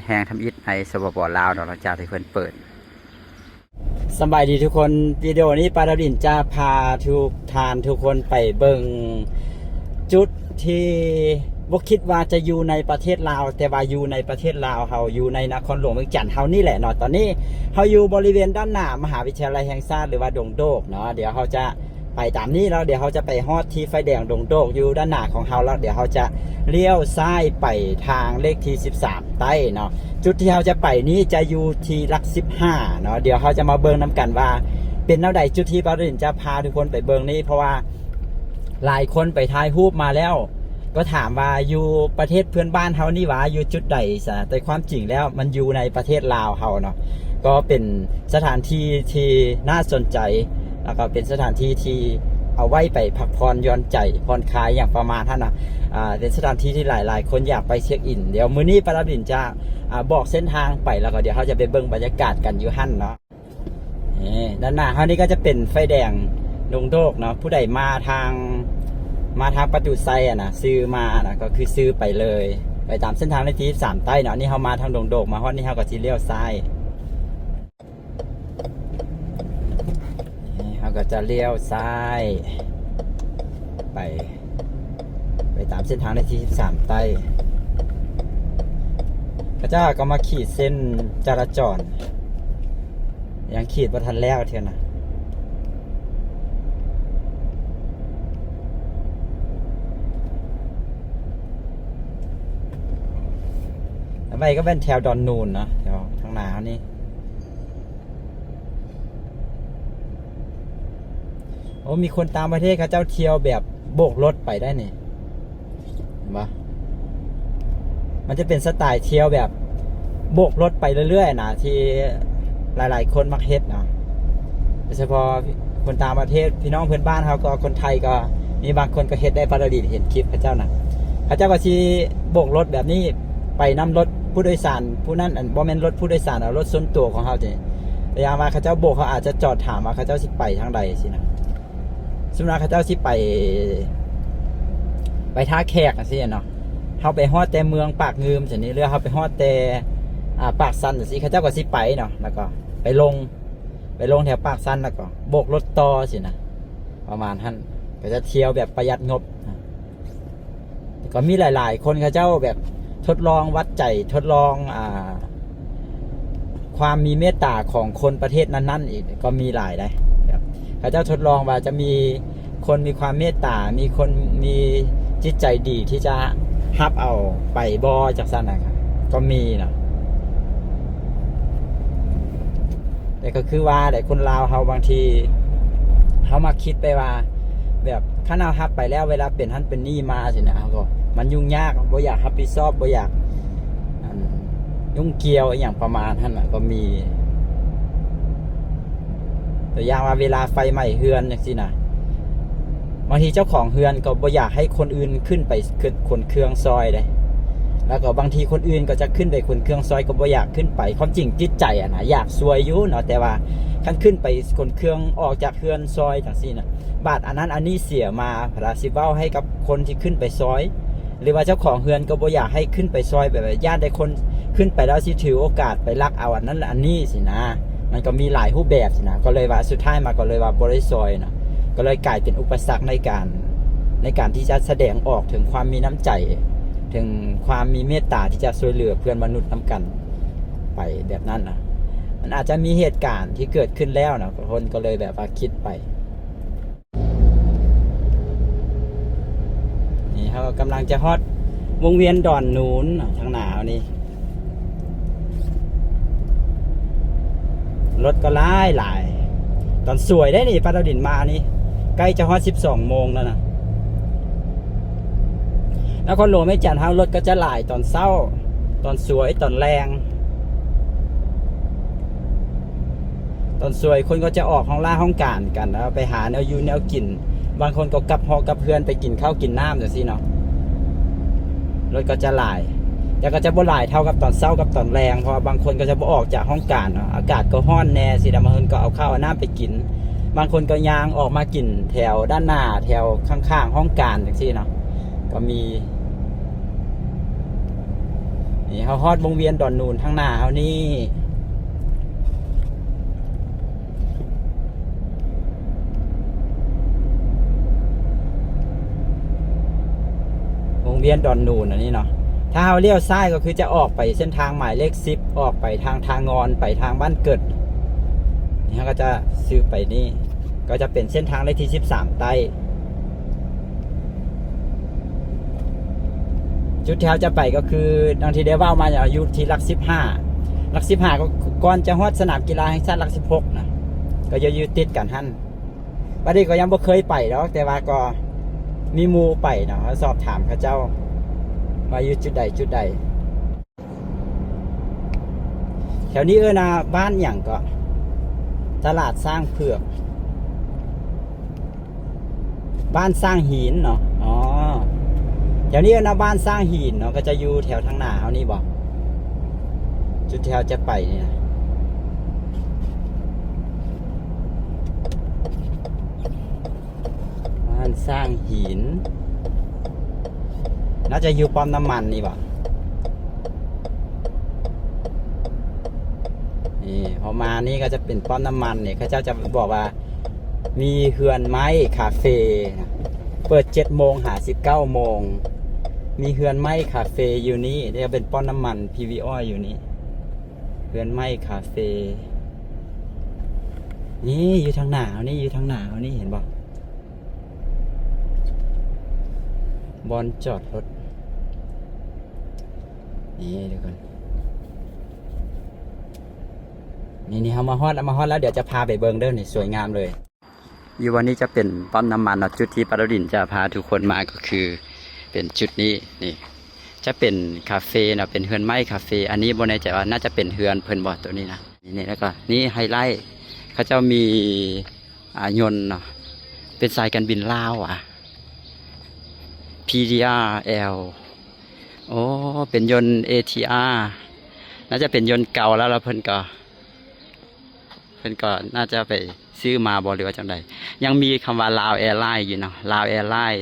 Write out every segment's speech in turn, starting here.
ແຮງທຳອິດໃນ ສປປ ລາວເນາະ ຫຼັງຈາກທີ່ເພິ່ນເປີດ. ສະບາຍດີທຸກຄົນ, ວິດີໂອນີ້ປາດາວດິນຈະພາທຸກທ່ານທຸກຄົນໄປເບິ່ງຈຸດທີ່ບໍ່ຄິດວ່າຈະຢູ່ໃນປະເທດລາວ, ແຕ່ວ່າຢູ່ໃນປະເທດລາວເຮົາ, ຢູ່ໃນນະຄອນຫຼວງວຽງຈັນເຮົານີ້ແຫຼະເນາະ. ຕອນນີ້ເຮົາຢູ່ບໍລິເວນດ້ານໜ້າມະຫາວິທະຍາໄລແຫ່ງຊາດ ຫຼືວ່າດົງໂດກເນາະ. ດຽວເຮົາຈະ ໄປຕາມນີ້ແລ້ວ ດຽວເຮົາຈະໄປຮອດທີ່ໄຟແດງດົງໂດກຢູ່ດ້ານໜ້າຂອງເຮົາແລ້ວ, ດຽວເຮົາຈະລ້ຽວຊ້າຍໄປທາງເລກທີສິບສາມໃຕ້ເນາະ. ຈຸດທີ່ເຮົາຈະໄປນີ້ຈະຢູ່ທີ່ຫຼັກສິບຫ້າເນາະ. ດຽວເຮົາຈະມາເບິ່ງນຳກັນວ່າເປັນແນວໃດ ຈຸດທີ່ປາດາວດິນຈະພາທຸກຄົນໄປເບິ່ງນີ້, ເພາະວ່າຫຼາຍຄົນໄປຖ່າຍຮູບມາແລ້ວ ກໍຖາມວ່າຢູ່ປະເທດເພື່ອນບ້ານເຮົານີ້ຫວາ ຢູ່ຈຸດໃດຊະ, ແຕ່ຄວາມຈິງແລ້ວມັນຢູ່ໃນປະເທດລາວເຮົາເນາະ. ກໍເປັນສະຖານທີ່ທີ່ໜ້າສົນໃຈ ແລ້ວກໍເປັນສະຖານທີ່ທີ່ເອົາໄວ້ໄປພັກຜ່ອນຢ່ອນໃຈ ຜ່ອນຄາຍຫຍັງປະມານຫັ້ນນະ. ອ່າ ເປັນສະຖານທີ່ທີ່ຫຼາຍໆຄົນຢາກໄປເຊັກອິນ. ດຽວມື້ນີ້ປາດາວດິນຈະ ອ່າ ບອກເສັ້ນທາງໄປ ແລ້ວກໍດຽວເຮົາຈະໄປເບິ່ງບັນຍາກາດກັນຢູ່ຫັ້ນເນາະ. ນີ້ ດ້ານໜ້າເຮົານີ້ກໍຈະເປັນໄຟແດງດົງໂດກເນາະ. ຜູ້ໃດມາທາງ ມາທາງປະຕູໄຊຫັ້ນນະ ຊື່ມານະ ກໍຄືຊື່ໄປເລີຍ ໄປຕາມເສັ້ນທາງເລກທີສິບສາມໃຕ້ເນາະ. ອັນນີ້ເຮົາມາທາງດົງໂດກ ມາຮອດນີ້ເຮົາກໍຊິລ້ຽວຊ້າຍ ນີ້ເຮົາກໍຈະລ້ຽວຊ້າຍໄປ ໄປຕາມເສັ້ນທາງເລກທີສິບສາມໃຕ້. ເຂົາເຈົ້າກໍມາຂີດເສັ້ນຈະລາຈອນ ຍັງຂີດບໍ່ທັນແລ້ວເທື່ອນະ. ຕໍ່ໄປກໍແມ່ນແຖວດອນນູນເນາະ ແຖວທາງໜ້າເຮົານີ້. ໂອ້ ມີຄົນຕ່າງປະເທດເຂົາເຈົ້າທ່ຽວແບບໂບກລົດໄປໄດ້ນີ້ ເຫັນບໍ່? ມັນຈະເປັນສະໄຕລ໌ທ່ຽວແບບໂບກລົດໄປເລື້ອຍໆນະ ທີ່ຫຼາຍໆຄົນມັກເຮັດເນາະ. ໂດຍສະເພາະຄົນຕ່າງປະເທດ ພີ່ນ້ອງເພື່ອນບ້ານເຮົາກໍ ຄົນໄທກໍມີບາງຄົນກໍເຮັດໄດ້. ປາດາວດິນເຫັນຄລິບເຂົາເຈົ້ານະ ເຂົາເຈົ້າກໍຊິໂບກລົດແບບນີ້ໄປນຳລົດຜູ້ໂດຍສານຜູ້ນັ້ນ, ອັນ ບໍ່ແມ່ນລົດຜູ້ໂດຍສານ ເອົາລົດສ່ວນຕົວຂອງເຮົາ. ແຕ່ຢ່າງວ່າເຂົາເຈົ້າໂບກ ເຂົາອາດຈະຈອດຖາມວ່າເຂົາເຈົ້າຊິໄປທາງໃດຊີ້ນະ. ສົມມຸດວ່າເຂົາເຈົ້າຊິໄປ ໄປທ່າແຂກຈັ່ງຊີ້ເນາະ, ເຮົາໄປຮອດແຕ່ເມືອງປາກງື່ມຈັ່ງນີ້ ຫຼືເຮົາໄປຮອດແຕ່ ອ່າ ປາກຊັນຈັ່ງຊີ້ ເຂົາເຈົ້າກໍຊິໄປເນາະ, ແລ້ວກໍໄປລົງ ໄປລົງແຖວປາກຊັນ ແລ້ວກໍໂບກລົດຕໍ່ຊີ້ນະ ປະມານຫັ້ນ. ກໍຈະທ່ຽວແບບປະຢັດງົບ. ກໍມີຫຼາຍໆຄົນເຂົາເຈົ້າແບບທົດລອງວັດໃຈ ທົດລອງ ອ່າ ຄວາມມີເມດຕາຂອງຄົນປະເທດນັ້ນໆອີກກໍມີຫຼາຍໃດ໋. ແບບເຂົາເຈົ້າທົດລອງວ່າຈະມີຄົນມີຄວາມເມດຕາ ມີຄົນມີຈິດໃຈດີທີ່ຈະຮັບເອົາໄປບໍ່ ຈັ່ງຊັ້ນນະ ກໍມີເນາະ. ແຕ່ກໍຄືວ່າແຫຼະ ຄົນລາວເຮົາບາງທີເຮົາມັກຄິດໄປວ່າ ແບບຄັນເຮົາຮັບໄປແລ້ວ ເວລາເປັນຫັ້ນເປັນນີ້ມາຊີ້ນະ ເຮົາກໍ ມັນຫຍຸ້ງຍາກ ບໍ່ຢາກຮັບຜິດຊອບ ບໍ່ຢາກ ອັນ ຫຍຸ້ງກ່ຽວອີ່ຫຍັງປະມານຫັ້ນນະ ກໍມີ. ຕົວຢ່າງວ່າເວລາໄຟໄໝ້ເຮືອນຈັ່ງຊີ້ນະ ບາງທີເຈົ້າຂອງເຮືອນກໍບໍ່ຢາກໃຫ້ຄົນອື່ນຂຶ້ນໄປ ຂຶ້ນຂົນເຄື່ອງຊ່ອຍເດ້ ແລ້ວກໍບາງທີຄົນອື່ນກໍຈະຂຶ້ນໄປຂົນເຄື່ອງຊ່ອຍ ກໍບໍ່ຢາກຂຶ້ນໄປ. ຄວາມຈິງຈິດໃຈຫັ້ນນະ ຢາກຊ່ວຍຢູ່ເນາະ ແຕ່ວ່າຄັນຂຶ້ນໄປຂົນເຄື່ອງອອກຈາກເຮືອນຊ່ອຍຈັ່ງຊີ້ນະ ບາດອັນນັ້ນອັນນີ້ເສຍມາ ພະລາຊິເວົ້າໃຫ້ກັບຄົນທີ່ຂຶ້ນໄປຊ່ອຍ ຫຼືວ່າເຈົ້າຂອງເຮືອນກໍບໍ່ຢາກໃຫ້ຂຶ້ນໄປຊ່ອຍ ແບບວ່າຢ້ານແຕ່ຄົນຂຶ້ນໄປແລ້ວຊິຖືໂອກາດໄປລັກເອົາອັນນັ້ນອັນນີ້ຊີ້ນະ. ມັນກໍມີຫຼາຍຮູບແບບຊີ້ນະ ກໍເລີຍວ່າ ສຸດທ້າຍມາກໍເລີຍວ່າບໍ່ໄດ້ຊ່ອຍເນາະ ກໍເລີຍກາຍເປັນອຸປະສັກໃນການ ໃນການທີ່ຈະສະແດງອອກເຖິງຄວາມມີນ້ຳໃຈ ເຖິງຄວາມມີເມດຕາທີ່ຈະຊ່ວຍເຫຼືອເພື່ອນມະນຸດນຳກັນໄປແບບນັ້ນນະ. ມັນອາດຈະມີເຫດການທີ່ເກີດຂຶ້ນແລ້ວເນາະ ຄົນກໍເລີຍແບບວ່າຄິດໄປ. ນີ້ເຮົາກຳລັງຈະຮອດວົງວຽນດອນນູນເນາະ ທາງໜ້າເຮົານີ້ ລົດກໍຫຼາຍໆ. ຕອນສວຍເດ້ນີ້ ປາດາວດິນມານີ້ ໃກ້ຈະຮອດສິບສອງໂມງແລ້ວນະ. ນະຄອນຫຼວງວຽງຈັນເຮົາ ລົດກໍຈະຫຼາຍຕອນເຊົ້າ ຕອນສວຍ ຕອນແລງ. ຕອນສວຍຄົນກໍຈະອອກຫ້ອງລ່າຫ້ອງການກັນ ແລ້ວໄປຫາແນວຢູ່ແນວກິນ, ບາງຄົນກໍກັບຫໍກັບເຮືອນໄປກິນເຂົ້າກິນນ້ຳຈັ່ງຊີ້ເນາະ. ລົດກໍຈະຫຼາຍ ແຕ່ກໍຈະບໍ່ຫຼາຍເທົ່າກັບຕອນເຊົ້າກັບຕອນແລງ ເພາະວ່າບາງຄົນກໍຈະບໍ່ອອກຈາກຫ້ອງການເນາະ, ອາກາດກໍຮ້ອນແດ່ຊີ້ນະ, ບາງຄົນກໍເອົາເຂົ້າເອົານ້ຳໄປກິນ, ບາງຄົນກໍຍ່າງອອກມາກິນແຖວດ້ານໜ້າ ແຖວຂ້າງໆຫ້ອງການຈັ່ງຊີ້ເນາະ ກໍມີ. ນີ້ເຮົາຮອດວົງວຽນດອນນູນທາງໜ້າເຮົານີ້ ວົງວຽນດອນນູນອັນນີ້ເນາະ. ຖ້າເຮົາລ້ຽວຊ້າຍກໍຄືຈະອອກໄປເສັ້ນທາງໝາຍເລກສິບ ອອກໄປທາງທ່າງ່ອນ ໄປທາງບ້ານເກີດ. ນີ້ເຮົາກໍຈະຊື້ໄປນີ້ ກໍຈະເປັນເສັ້ນທາງເລກທີສິບສາມໃຕ້. ຈຸດທີ່ເຮົາຈະໄປກໍຄື ດັ່ງທີ່ໄດ້ເວົ້າມາ ຢູ່ທີ່ຫຼັກສິບຫ້າ ຫຼັກສິບຫ້າ ກໍກ່ອນຈະຮອດສະໜາມກິລາແຫ່ງຊາດຫຼັກສິບຫົກນະ ກໍຢູ່ ຢູ່ຕິດກັນຫັ້ນ. ບັດນີ້ກໍຍັງບໍ່ເຄີຍໄປດອກ ແຕ່ວ່າກໍມີໝູ່ໄປເນາະ ເຮົາສອບຖາມເຂົາເຈົ້າວ່າຢູ່ຈຸດໃດຈຸດໃດ. ແຖວນີ້ເອີ້ນວ່າບ້ານຫຍັງເກາະ? ຕະຫຼາດຊ້າງເຜືອກ ບ້ານຊ້າງຫີນເນາະ. ອໍ ແຖວນີ້ເອີ້ນວ່າບ້ານຊ້າງຫີນເນາະ ກໍຈະຢູ່ແຖວທາງໜ້າເຮົານີ້ບໍ? ຈຸດທີ່ເຮົາຈະໄປນີ້ນະ ບ້ານຊ້າງຫີນ ໜ້າຈະຢູ່ປ້ອມນ້ຳມັນນີ້ບໍ? ນີ້ ພໍມານີ້ກໍຈະເປັນປ້ອມນ້ຳມັນນີ້ ເຂົາເຈົ້າຈະບອກວ່າ ມີເຮືອນໄມ້ຄາເຟນະ ເປີດເຈັດໂມງຫາສິບເກົ້າໂມງ. ມີເຮືອນໄມ້ຄາເຟຢູ່ນີ້ ແລ້ວເປັນປ້ອມນ້ຳມັນ ພີວີ ອອຍ ຢູ່ນີ້ ເຮືອນໄມ້ຄາເຟ. ນີ້ຢູ່ທາງໜ້າເຮົານີ້ ຢູ່ທາງໜ້າເຮົານີ້ ເຫັນບໍ່? ບ່ອນຈອດລົດ ນີ້ທຸກຄົນ. ນີ້ ນີ້ ເຮົາມາຮອດແລ້ວ ມາຮອດແລ້ວ ດຽວຈະພາໄປເບິ່ງເດີ ນີ້ ສວຍງາມເລີຍ. ຢູ່ບ່ອນນີ້ຈະເປັນປ້ອມນ້ຳມັນເນາະ ຈຸດທີ່ປາໂລດິນຈະພາທຸກຄົນມາກໍຄືເປັນຈຸດນີ້. ນີ້ຈະເປັນຄາເຟເນາະ ເປັນເຮືອນໄມ້ຄາເຟ. ອັນນີ້ບໍ່ແນ່ໃຈວ່າໜ້າຈະເປັນເຮືອນເພິ່ນບໍ່ ໂຕນີ້ນະ. ນີ້ ແລ້ວກໍນີ້ໄຮໄລ ເຂົາເຈົ້າມີ ອາ ຍົນເນາະ ເປັນສາຍການບິນລາວຫວາ ພີທີອາ ແອລ ໂອ້ ເປັນຍົນ ເອທີອາ ໜ້າຈະເປັນຍົນເກົ່າແລ້ວ ແລ້ວເພິ່ນກໍ ເພິ່ນກໍໜ້າຈະໄປຊື້ມາບໍ່ ຫຼືວ່າຈັ່ງໃດ. ຍັງມີຄຳວ່າລາວແອລາຍຢູ່ເນາະ ລາວແອລາຍ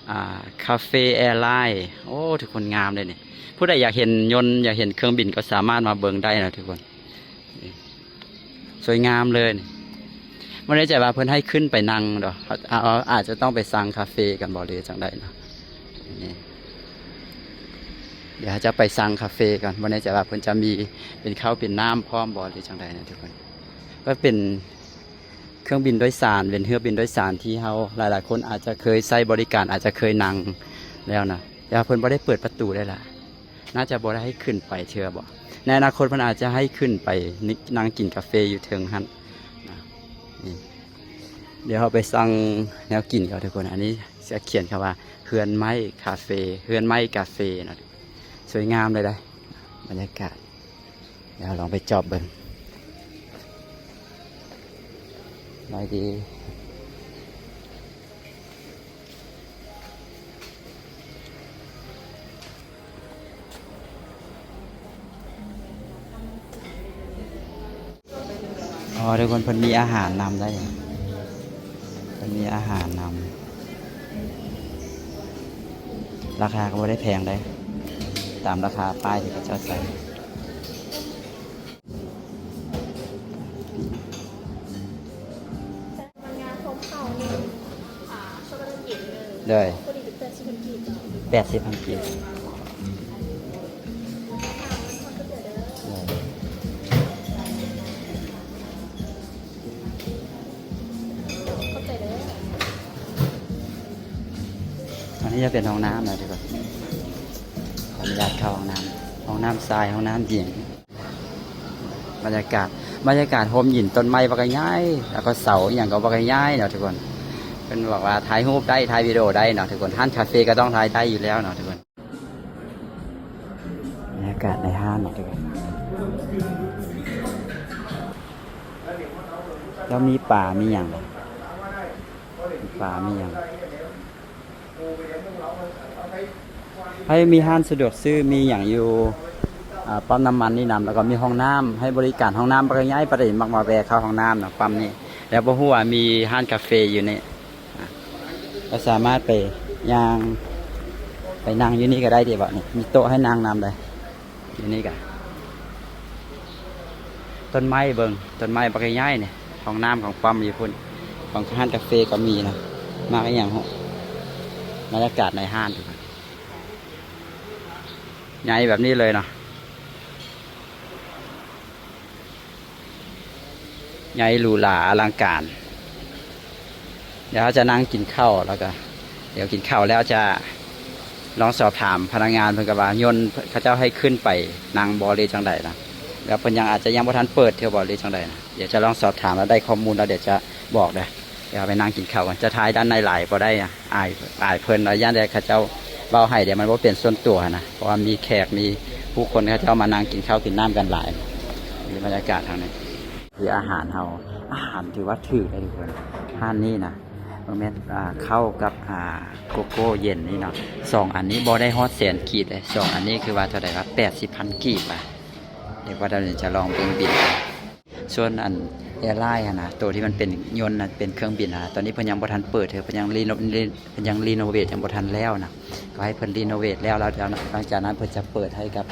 ອາ ຄາເຟແອລາຍ. ໂອ້ ທຸກຄົນ ງາມເດ້ນີ້. ຜູ້ໃດຢາກເຫັນຍົນ ຢາກເຫັນເຄື່ອງບິນ ກໍສາມາດມາເບິ່ງໄດ້ເນາະທຸກຄົນ. ນີ້ ສວຍງາມເລີຍນີ້. ບໍ່ແນ່ໃຈວ່າເພິ່ນໃຫ້ຂຶ້ນໄປນັ່ງດອກ ເຮົາ ເຮົາອາດຈະຕ້ອງໄປສັ່ງຄາເຟກ່ອນບໍ ຫຼືຈັ່ງໃດເນາະ. ນີ້ ດຽວເຮົາຈະໄປສັ່ງຄາເຟກ່ອນ ບໍ່ແນ່ໃຈວ່າເພິ່ນຈະມີເປັນເຂົ້າເປັນນ້ຳພ້ອມບໍ ຫຼືຈັ່ງໃດນະທຸກຄົນ. ກໍເປັນເຄື່ອງບິນໂດຍສານ ເປັນເຮືອບິນໂດຍສານທີ່ເຮົາຫຼາຍໆຄົນອາດຈະເຄີຍໃຊ້ບໍລິການ ອາດຈະເຄີຍນັ່ງແລ້ວນະ ແຕ່ວ່າເພິ່ນບໍ່ໄດ້ເປີດປະຕູໄດ້ລະ. ໜ້າຈະບໍ່ໄດ້ໃຫ້ຂຶ້ນໄປເທື່ອບໍ ໃນອະນາຄົດເພິ່ນອາດຈະໃຫ້ຂຶ້ນໄປນັ່ງກິນກາເຟຢູ່ເທິງຫັ້ນນະ. ນີ້ ດຽວເຮົາໄປສັ່ງແນວກິນກ່ອນທຸກຄົນ. ອັນນີ້ຈະຂຽນຄຳວ່າເຮືອນໄມ້ຄາເຟ ເຮືອນໄມ້ກາເຟເນາະ. ສວຍງາມເລີຍເດ້ ບັນຍາກາດ. ດຽວເຮົາລອງໄປຈອບເບິ່ງ. ສະບາຍດີ. ອໍ ທຸກຄົນ ເພິ່ນມີອາຫານນຳໄດ້ ເພິ່ນມີອາຫານນຳ. ລາຄາກໍບໍ່ໄດ້ແພງເດ້ ຕາມລາຄາປ້າຍທີ່ເຂົາເຈົ້າໃສ່. ໂດຍ ແປດສິບພັນກີບ. ໂດຍ ອັນນີ້ຈະເປັນຫ້ອງນ້ຳນະທຸກຄົນ ຂໍອະນຸຍາດເຂົ້າຫ້ອງນ້ຳ ຫ້ອງນ້ຳຊາຍ ຫ້ອງນ້ຳຍິງ. ບັນຍາກາດ ບັນຍາກາດຮົ່ມເຢັນ ຕົ້ນໄມ້ບັກໃຫຍ່ ແລ້ວກໍເສົາອີ່ຫຍັງກໍບັກໃຫຍ່ເນາະທຸກຄົນ. ເພິ່ນບອກວ່າຖ່າຍຮູບໄດ້ ຖ່າຍວິດີໂອໄດ້ເນາະທຸກຄົນ. ຮ້ານຄາເຟກໍຕ້ອງຖ່າຍໄດ້ຢູ່ແລ້ວເນາະທຸກຄົນ. ບັນຍາກາດໃນຮ້ານເນາະທຸກຄົນ. ແລ້ວມີປາ ມີຫຍັງ ມີປາ ມີຫຍັງ. ໃຫ້ມີຮ້ານສະດວກຊື້ ມີຫຍັງຢູ່ ອ່າ ປ້ຳນ້ຳມັນນີ້ນຳ ແລ້ວກໍມີຫ້ອງນ້ຳ ໃຫ້ບໍລິການຫ້ອງນ້ຳບັກໃຫຍ່. ປາໂລດິນມັກມາແວ່ເຂົ້າຫ້ອງນ້ຳເນາະ ປ້ຳນີ້ ແລ້ວບໍ່ຮູ້ວ່າມີຮ້ານກາເຟຢູ່ນີ້ ອ່າ ກໍສາມາດໄປຍ່າງ ໄປນັ່ງຢູ່ນີ້ກໍໄດ້ເດ ບາດນີ້ມີໂຕະໃຫ້ນັ່ງນຳໄດ໋. ອັນນີ້ກະຕົ້ນໄມ້ ເບິ່ງ ຕົ້ນໄມ້ບັກໃຫຍ່ໆນີ້ ຫ້ອງນ້ຳຂອງປ້ອມຢູ່ພຸ້ນ ຂອງຮ້ານກາເຟກໍມີນະ. ໝາກອີ່ຫຍັງເນາະ ບັນຍາກາດໃນຮ້ານ ໃຫຍ່ແບບນີ້ເລີຍເນາະ. ໃຫຍ່ຫຼູຫຼາອະລັງການ. ດຽວເຮົາຈະນັ່ງກິນເຂົ້າ ແລ້ວກະ ດຽວກິນເຂົ້າແລ້ວຈະລອງສອບຖາມພະນັກງານເພິ່ນ ກໍວ່າຍົນເຂົາເຈົ້າໃຫ້ຂຶ້ນໄປນັ່ງບໍ່ ຫຼືຈັ່ງໃດນະ ແລ້ວເພິ່ນຍັງ ອາດຈະຍັງບໍ່ທັນເປີດເທື່ອບໍ່ ຫຼືຈັ່ງໃດນະ. ດຽວຈະລອງສອບຖາມ ແລ້ວໄດ້ຂໍ້ມູນແລ້ວ ດຽວຈະບອກເດີ. ດຽວເຮົາໄປນັ່ງກິນເຂົ້າກັນ ຈະຖ່າຍດ້ານໃນຫຼາຍບໍ່ໄດ້ອະ ອາຍ ອາຍເພິ່ນ ຢ້ານແຕ່ເຂົາເຈົ້າເວົ້າໃຫ້ ດຽວມັນບໍ່ເປັນສ່ວນຕົວຫັ້ນນະ ເພາະວ່າມີແຂກ ມີຜູ້ຄົນເຂົາເຈົ້າມານັ່ງກິນເຂົ້າກິນນ້ຳກັນຫຼາຍ. ນີ້ບັນຍາກາດທາງນີ້ ຄືອາຫານເຮົາ ອາຫານຖືວ່າຖືກເດ້ທຸກຄົນ ຮ້ານນີ້ນະ. ເບິ່ງແມ່ນ ອ່າ ເຂົ້າກັບ ອ່າ ໂກໂກ້ເຢັນນີ້ເນາະ ສອງອັນນີ້ບໍ່ໄດ້ຮອດແສນກີບເດ້. ສອງອັນນີ້ຄືວ່າເທົ່າໃດວະ ແປດສິບພັນກີບວະ. ດຽວວ່າດຽວຈະລອງເບິ່ງບິນ. ສ່ວນອັນແອລາຍຫັ້ນນະ ໂຕທີ່ມັນເປັນຍົນນະ ເປັນເຄື່ອງບິນຫັ້ນນະ ຕອນນີ້ເພິ່ນຍັງບໍ່ທັນເປີດເທື່ອ ເພິ່ນຍັງຣີໂນ ເພິ່ນຍັງຣີໂນເວດ ຍັງບໍ່ທັນແລ້ວນະ. ກໍໃຫ້ເພິ່ນຣີໂນເວດແລ້ວ ແລ້ວຫຼັງຈາກນັ້ນເພິ່ນຈະເປີດໃຫ້ກັບ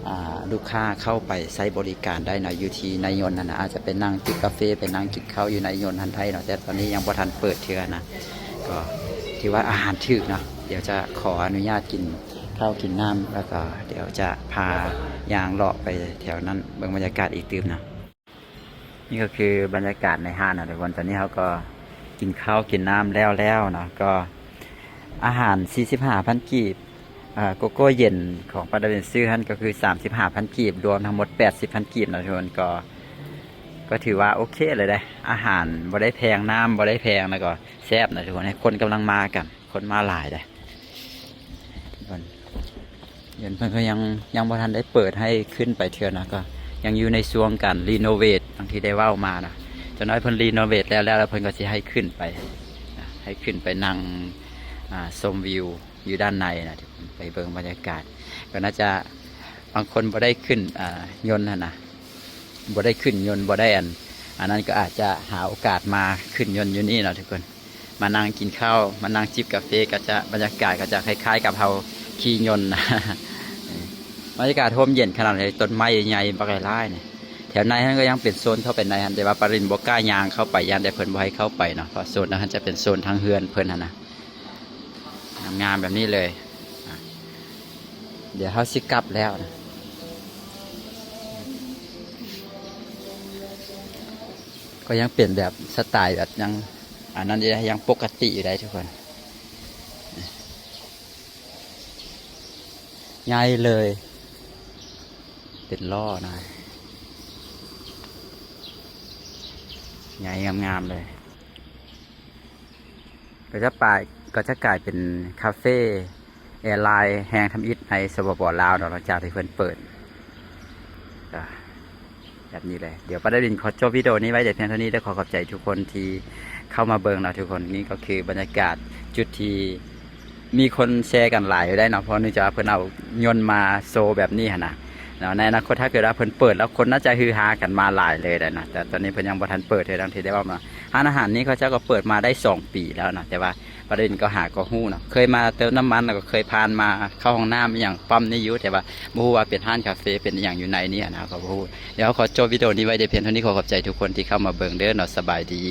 ອ່າ ລູກຄ້າເຂົ້າໄປໃຊ້ບໍລິການໄດ້ເນາະ ຢູ່ທີ່ໃນຍົນຫັ້ນນະ ອາດຈະໄປນັ່ງຈິບກາເຟ ໄປນັ່ງກິນເຂົ້າຢູ່ໃນຍົນຫັ້ນໄດ້ເນາະ. ແຕ່ຕອນນີ້ຍັງບໍ່ທັນເປີດເທື່ອນະ ກໍຖືວ່າອາຫານຖືກເນາະ. ດຽວຈະຂໍອະນຸຍາດກິນເຂົ້າກິນນ້ຳ ແລ້ວກໍດຽວຈະພາຍ່າງເລາະໄປແຖວນັ້ນ ເບິ່ງບັນຍາກາດອີກຕື່ມເນາະ. ນີ້ກໍຄືບັນຍາກາດໃນຮ້ານນະທຸກຄົນ. ຕອນນີ້ເຮົາກໍກິນເຂົ້າກິນນ້ຳແລ້ວແລ້ວເນາະ ກໍອາຫານສີ່ສິບຫ້າພັນກີບ ເອີ ໂກໂກ້ເຢັນຂອງປ້າດາວິນຊື້ຫັ້ນກໍຄືສາມສິບຫ້າພັນກີບ ລວມທັງໝົດແປດສິບພັນກີບເນາະທຸກຄົນ. ກໍ ກໍຖືວ່າໂອເຄເລີຍເດ້ ອາຫານບໍ່ໄດ້ແພງ ນ້ຳບໍ່ໄດ້ແພງ ແລ້ວກໍແຊບນະທຸກຄົນ. ໃຫ້ຄົນກຳລັງມາກັນ ຄົນມາຫຼາຍເດ້. ເພິ່ນ ເພິ່ນກໍຍັງ ຍັງບໍ່ທັນໄດ້ເປີດໃຫ້ຂຶ້ນໄປເທື່ອນະ ກໍຍັງຢູ່ໃນຊ່ວງການຣີໂນເວດ ດັ່ງທີ່ໄດ້ເວົ້າມານະ. ຈັກໜ້ອຍເພິ່ນຣີໂນເວດແລ້ວ ແລ້ວເພິ່ນກໍຊິໃຫ້ຂຶ້ນໄປນະ ໃຫ້ຂຶ້ນໄປນັ່ງ ອ່າ ຊົມວິວຢູ່ດ້ານໃນນະ ໄປເບິ່ງບັນຍາກາດ. ກໍໜ້າຈະ ບາງຄົນບໍ່ໄດ້ຂຶ້ນ ອ່າ ຍົນຫັ້ນນະ ບໍ່ໄດ້ຂຶ້ນຍົນ ບໍ່ໄດ້ອັນ ອັນນັ້ນ ກໍອາດຈະຫາໂອກາດມາຂຶ້ນຍົນຢູ່ນີ້ເນາະທຸກຄົນ. ມານັ່ງກິນເຂົ້າ ມານັ່ງຈິບກາເຟ ກໍຈະ ບັນຍາກາດກໍຈະຄ້າຍໆກັບເຮົາຂີ່ຍົນນະ. ບັນຍາກາດຮົ່ມເຢັນຂະໜາດໃດ ຕົ້ນໄມ້ໃຫຍ່ບັກຫຼາຍໆນີ້. ແຖວໃນຫັ້ນກໍຍັງເປັນໂຊນເຂົ້າໄປໃນຫັ້ນ ແຕ່ວ່າປາລິນບໍ່ກ້າຍ່າງເຂົ້າໄປ ຢ້ານແຕ່ເພິ່ນບໍ່ໃຫ້ເຂົ້າໄປເນາະ ເພາະໂຊນນັ້ນຈະເປັນໂຊນທາງເຮືອນເພິ່ນຫັ້ນນະ. ງາມໆແບບນີ້ເລີຍ. ດຽວເຮົາຊິກັບແລ້ວນະ ກໍຍັງເປັນແບບສະໄຕແບບຍັງ ອັນນັ້ນຢູ່ເດ້ ຍັງປົກກະຕິຢູ່ໄດ໋ທຸກຄົນ. ໃຫຍ່ເລີຍ ເປັນລໍ້ນະ ໃຫຍ່ງາມໆເລີຍ. ກໍຈະປາຍ ກໍຈະກາຍເປັນຄາເຟແອລາຍແຫ່ງທຳອິດໃນ ສປປ ລາວເນາະ ຫຼັງຈາກທີ່ເພິ່ນເປີດ ກໍແບບນີ້ແຫຼະ. ດຽວປາດາວິນຂໍຈົບວິດີໂອນີ້ໄວ້ແຕ່ພຽງເທົ່ານີ້ເດີ. ຂໍຂອບໃຈທຸກຄົນທີ່ເຂົ້າມາເບິ່ງເນາະທຸກຄົນ. ນີ້ກໍຄືບັນຍາກາດຈຸດທີ່ ມີຄົນແຊກັນຫຼາຍຢູ່ໄດ໋ເນາະ ເພາະເນື່ອງຈາກວ່າເພິ່ນເອົາຍົນມາໂຊແບບນີ້ຫັ້ນນະເນາະ. ໃນອະນາຄົດຖ້າເກີດວ່າເພິ່ນເປີດແລ້ວ ຄົນໜ້າຈະຮືຮາກັນມາຫຼາຍເລີຍໄດ໋ນະ ແຕ່ຕອນນີ້ເພິ່ນຍັງບໍ່ທັນເປີດເທື່ອ ດັ່ງທີ່ໄດ້ເວົ້າມາ. ຮ້ານອາຫານນີ້ເຂົາເຈົ້າກໍເປີດມາໄດ້ສອງປີແລ້ວນະ ແຕ່ວ່າປາດາວິນກໍຫາກໍຮູ້ເນາະ ເຄີຍມາເຕີມນ້ຳມັນ ແລ້ວກໍເຄີຍຜ່ານມາເຂົ້າຫ້ອງນ້ຳອີ່ຫຍັງປ້ອມນີ້ຢູ່ ແຕ່ວ່າບໍ່ຮູ້ວ່າເປັນຮ້ານຄາເຟ ເປັນອີ່ຫຍັງຢູ່ໃນນີ້ຫັ້ນນະ ເຮົາກໍບໍ່ຮູ້. ດຽວຂໍຈົບວິດີໂອນີ້ໄວ້ແຕ່ພຽງເທົ່ານີ້. ຂໍຂອບໃຈທຸກຄົນທີ່ເຂົ້າມາເບິ່ງເດີເນາະ. ສະບາຍດີ.